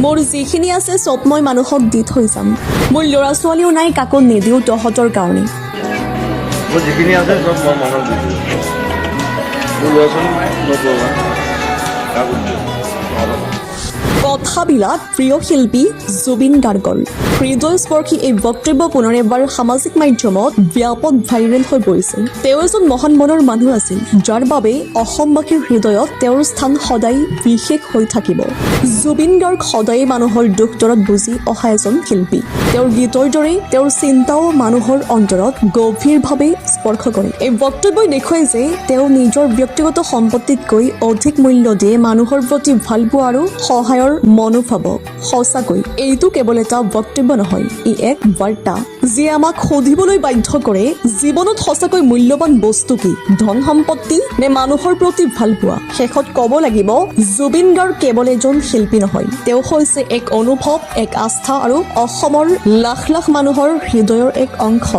মোৰ যিখিনি আছে চব মই মানুহক দি থৈ যাম। মোৰ ল'ৰা ছোৱালীও নাই, কাকো নিদিওঁ তহঁতৰ কাৰণে। মোৰ যিখিনি আছে চব মই মানুহক দি দিওঁ। মোৰ ল'ৰা ছোৱালী নাই, নকৰোঁ, কাকো নিদিওঁ তহঁতৰ। কথাবিলাক প্ৰিয় শিল্পী জুবিন গাৰ্গৰ। হৃদয়স্পৰ্শী এই বক্তব্য পুনৰ এবাৰ সামাজিক মাধ্যমত ব্যাপক ভাইৰেল হৈ পৰিছে। তেওঁ এজন মহান মনৰ মানুহ আছিল, যাৰ বাবে অসমবাসীৰ হৃদয়ত তেওঁৰ স্থান সদায় বিশেষ হৈ থাকিব। জুবিন গাৰ্গ সদায়ে মানুহৰ দুখ দৰদ বুজি অহা এজন শিল্পী। তেওঁৰ গীতৰ দৰেই তেওঁৰ চিন্তাও মানুহৰ অন্তৰত গভীৰভাৱে স্পৰ্শ কৰে। এই বক্তব্যই দেখুৱাই যে তেওঁ নিজৰ ব্যক্তিগত সম্পত্তিতকৈ অধিক মূল্য দিয়ে মানুহৰ প্ৰতি ভালপোৱা আৰু সহায়ৰ মনোভাৱক। সঁচাকৈ এইটো কেৱল এটা বক্তব্য নহয়, ই এক বাৰ্তা, যিয়ে আমাক সুধিবলৈ বাধ্য কৰে, জীৱনত সঁচাকৈ মূল্যৱান বস্তু কি? ধন সম্পত্তি নে মানুহৰ প্ৰতি ভালপোৱা? শেষত ক'ব লাগিব, জুবিন গাৰ্গ কেৱল এজন শিল্পী নহয়, তেওঁ হৈছে এক অনুভৱ, এক আস্থা আৰু অসমৰ লাখ লাখ মানুহৰ হৃদয়ৰ এক অংশ।